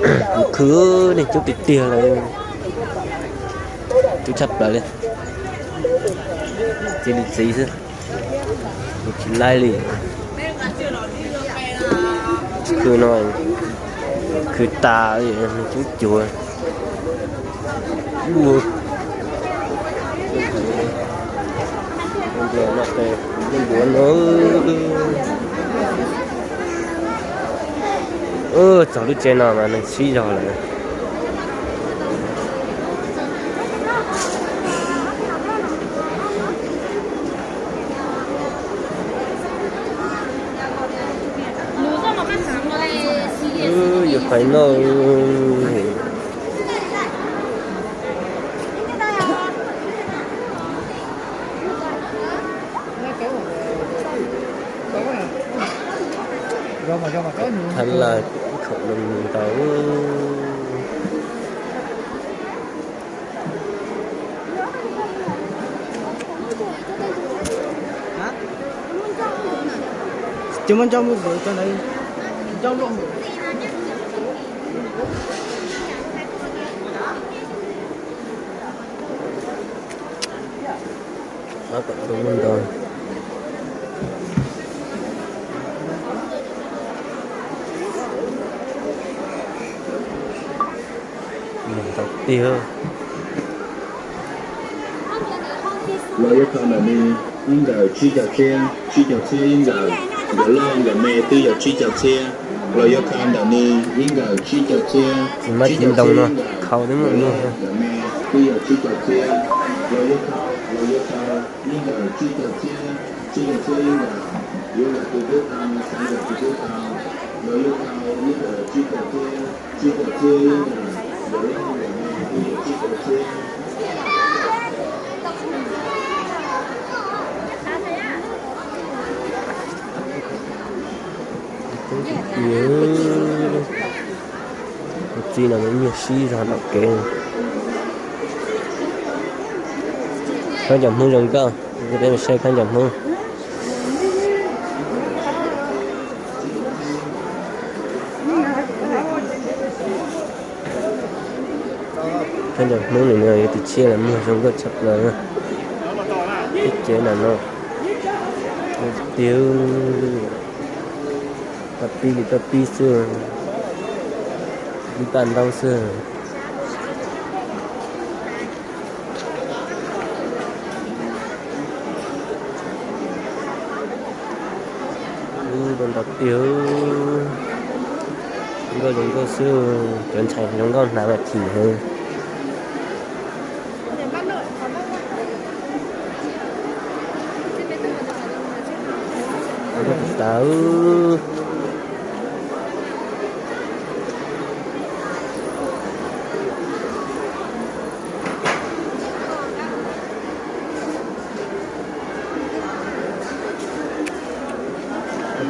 Kuv khwv, neeg coob tiag tiag lawm. Coob tshaj plaws li. Txiv li txiv xwb. Kuv tsis laib li. Khwv no, khwv tas, neeg coob cuag. Ntuav no, txog lub tsev no mas neeg sib zog lawm. Yuav pais noj. Thab laj khaum no mus ntau. Ces muab ncauj mus ntawd cov ntawd, ncauj luaj. Qab kom tus muaj ntau. Mus ntau tiag. Los yuav kho ntawm ni ib nkawm tsib caug txhiab, tsib caug txhiab ib nkawm, nkawm loj nkawm me twb yog tsib caug txhiab. Los yuav kho ntawm ni ib nkawm tsib caug txiab, txiv mab txiv ntoo no khau twb muaj muag. Nkawm me twb yog tsib caug txhiab. Los yuav kho, los yuav kho ib nkawm tsib caug txiab, tsib caug txiab ib nkawm, yuav nkawm twg twb tau, xav nkawm twg twb tau. Los yuav kho ib nkawm tsib caug txiab, tsib caug txiab ib nkawm, nkawm loj nkawm me twb yog tsib caug txiab. Coob tiag tiag. Tus txiv no mas nyuag sib zog tom kev. Khaub ncaws Hmoob zoo nkauj, peb mus saib khaub ncaws Hmoob. Khaub ncaws Hmoob nim no yuav tus tshiab los muag zoo nkauj tshaj plaws. Tib cev ntawm no tiag, tau pib li tau pib xwb, ib paj ntaub xwb. Ntau tiag, nkauj zoo nkauj xwb, cov ntxhais zoo nkauj hnav mas thim heev. Tawv.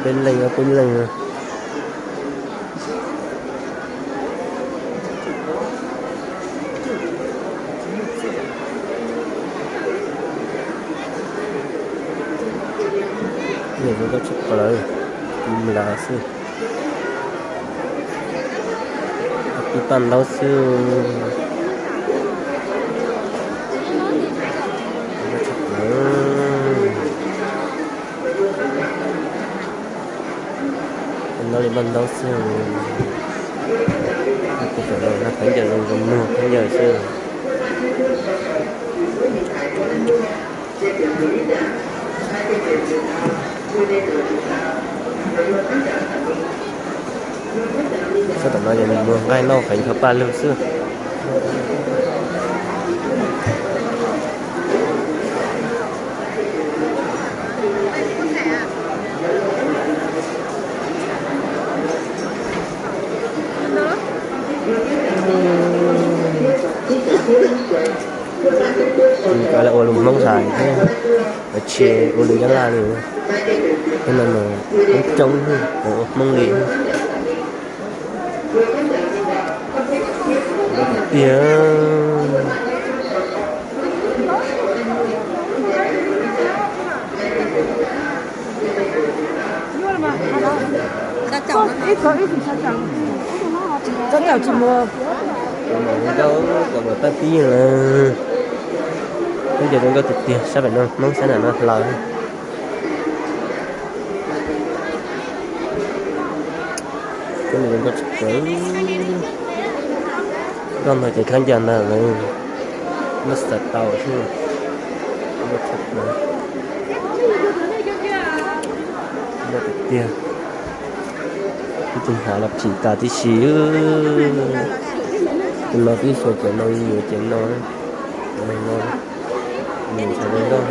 Peb leeg, peb leeg. Nim no koj tsis pom lawm, tus mlav xwb, ib paj ntaub xwb. Ntaub li paj ntaub xwb. Tus tom no khaub ncaws zoo zoo mog, khaub ncaws xwb. Sab tom no yog mus nqaij noj feem kho paj lug xwb. Nws cov lawv ua lus Hmoob Xais thiab, lawv tsis ua lus Nyab Laj li. Thiab no mas coob coob, lawv ua Hmoob li. Tiag. Nkauj, nkauj tsis muaj. Nkauj kom mus pab pib lawm. Khaub ncaws zoo nkauj tiag tiag, sab pem no Hmoob sab nram no hlaws. Khaub ncaws zoo nkauj tshaj plaws. Nkauj ntawd ces khaub ncaws ntawd lawm. Muaj xav tau xwb. Nkauj tshaj plaws. Nkauj tiag tiag. Ib tug hnav los phim tas tib si. Tus no twb xyuas cov no, yuav cov no, cov no, nws ntshai zoo nkauj.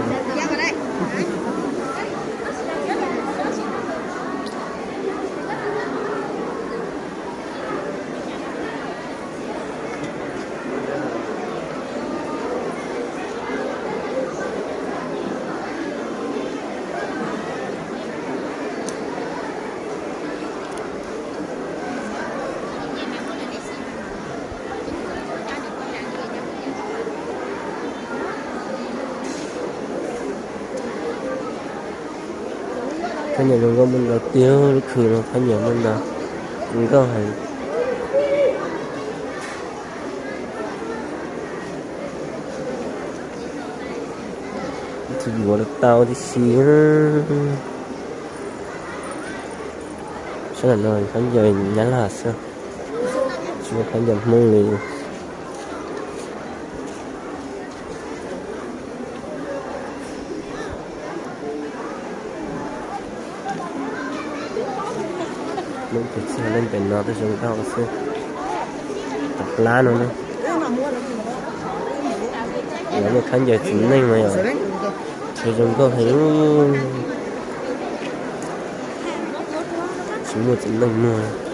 Khaub ncaws zoo nkauj muaj ntau tiag, lub khw no khaub ncaws muaj ntau, zoo nkauj heev. Ib tug yuav los tau tib si. Sab nram no khaub ncaws Nyab Laj xwb, tsis muaj khaub ncaws Hmoob li. Lub pes txig leej pem no twb zoo nkauj xwb. Tom plab no na. Lawv muaj khaub ncaws txiv neej no yom. Zoo nkauj heev. Tsis muaj txiv neej muag.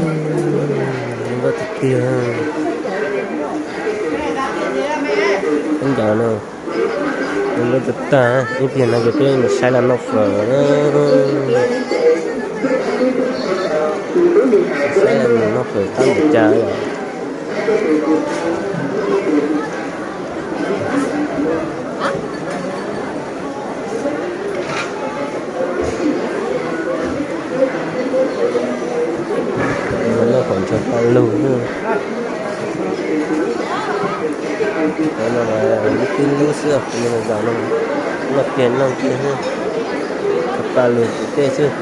Zoo nkauj tiag tiag. Khaub ncaws no zoo nkauj tag tag. Ib pliag no ces peb mus saib laj noj fawm. Saib laj noj fawm tab npaum cas yom. Noj fawm ntshaw paj lug. Lub tib lub xwb, zaum no noj kiag noj kiag, ntshaw paj lug tim tej xwb.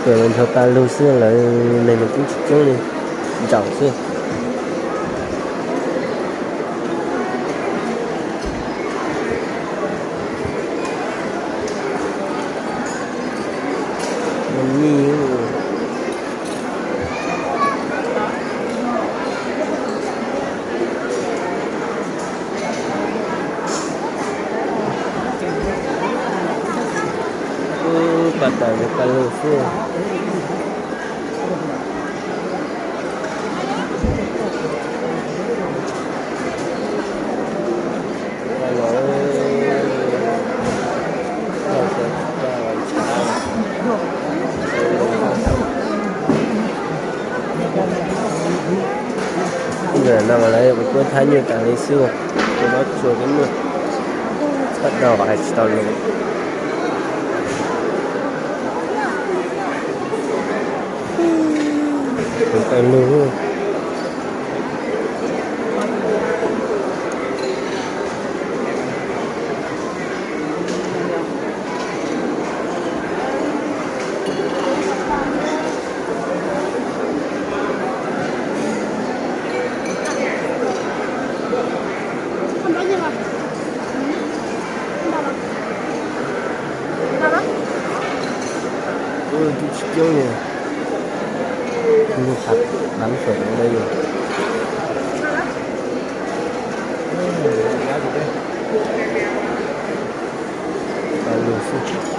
Lawv nrog pab lug xwb, lawv neeg nws kuj tsis coob li, ntsaum xwb. Nws mij pab tawm nws pab lug xwb. Ntawm no mas lawv kuj thab nyuj tas li xwb, kuj muab tsua kuj muaj, txhob rau hais tsis tau lus. Tus tawg lug. Tus tub tsis coob li, lub qab dab saum no da yog. Pab lug xwb.